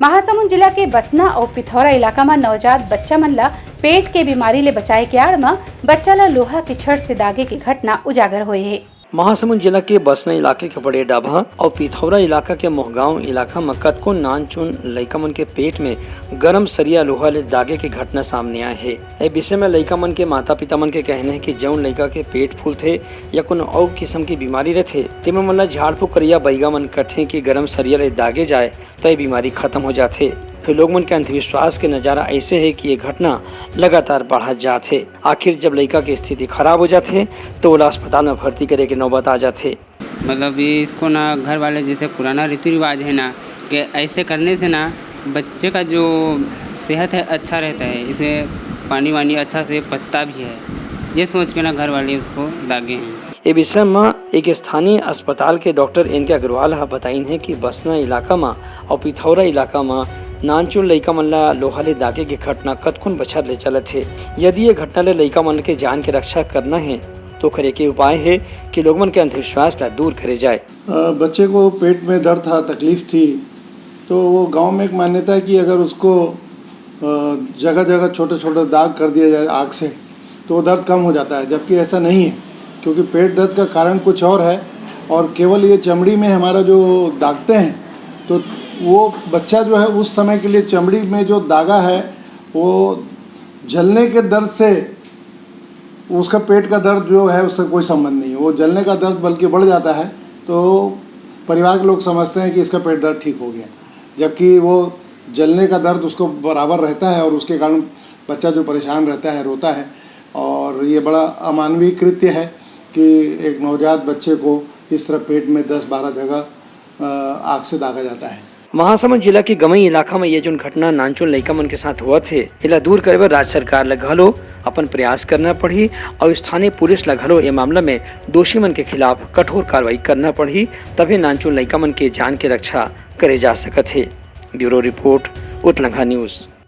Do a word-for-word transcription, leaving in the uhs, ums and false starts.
महासमुंद जिला के बसना अउ पिथौरा इलाका म नवजात बच्चा मन ल पेट के बीमारी ले बचाए के आड़ म बच्चा ल लोहा के छड़ से दागे के घटना उजागर होए हे। महासमुंद जिला के बसना इलाके के बड़े डाभा अउ पिथौरा इलाका के मोहगांव इलाका म कतको नानचुन लइका मन के पेट में गरम सरिया लोहा ले दागे के घटना सामने आए हे। ए विषय में लइका मन के माता-पिता मन के कहना हे कि जउन लइका के पेट फूलथे या कोनो अउ किसम के बीमारी रथे, तेमन मन ल झाड़-फूक करइया बइगा मन कथे कि गरम सरिया ले दागे जाए, त ये बीमारी खत्म हो जाथे। फेर लोग मन के अंधविश्वास के नजारा अइसे हे कि ये घटना लगातार बढ़त जात हे। आखिर जब लइका के स्थिति खराब हो जाथे, त ओला अस्पताल में भर्ती करे के नौबत आ जाथे। मतलब, ये इसको ना, घर वाले, जैसे पुराना रीति रिवाज है ना, कि ऐसे करने से ना बच्चे का जो सेहत है, अच्छा रहता है, इसमें पानी वानी अच्छा से पचता भी है, ये सोच के ना घर वाले उसको दागे हैं। ए विषय म एक स्थानीय अस्पताल के डॉक्टर एन के अग्रवाल ह बताइन हे कि बसना इलाका म अउ पिथौरा इलाका म नानचुन लइका मन ला लोहा ले दागे के घटना कतकोन बछर ले चलत हे। यदि ये घटना ले लइका मन के जान के रक्षा करना हे, तो ओकर एके उपाय हे कि लोग मन के अंधविश्वास ला दूर करे जाए। अ, बच्चे को पेट में दर्द था, तकलीफ थी, तो वो गांव में एक मान्यता है कि अगर उसको, अ, जगह-जगह छोटे-छोटे दाग कर दिया जाए आग से, तो वो दर्द कम हो जाता है, जबकि ऐसा नहीं है, क्योंकि पेट दर्द का कारण कुछ और है और केवल ये चमड़ी में हमारा जो दागते हैं, तो वो बच्चा जो है, उस समय के लिए चमड़ी में जो दागा है, वो जलने के दर्द से, उसका पेट का दर्द जो है, उससे कोई संबंध नहीं है। वो जलने का दर्द बल्कि बढ़ जाता है, तो परिवार के लोग समझते हैं कि इसका पेट दर्द ठीक हो गया, जबकि वो जलने का दर्द उसको बराबर रहता है और उसके कारण बच्चा जो परेशान रहता है, रोता है। और ये बड़ा अमानवीय कृत्य है कि एक नवजात बच्चे को इस तरह पेट में दस बारह जगह, अ, आग से दागा जाता है। महासमुंद जिला के गंवई इलाका म ये जोन घटना नानचुन लइका मन के साथ होवत हे, एला दूर करे बर राज्य सरकार ल घलो अपन प्रयास करना पड़ही अउ स्थानीय पुलिस ल घलो ए मामला में दोषी मन के खिलाफ कठोर कार्रवाई करना पड़ही, तभे नानचुन लइका मन के जान के रक्षा करे जा सकत हे। Bureau report, Utlangha news.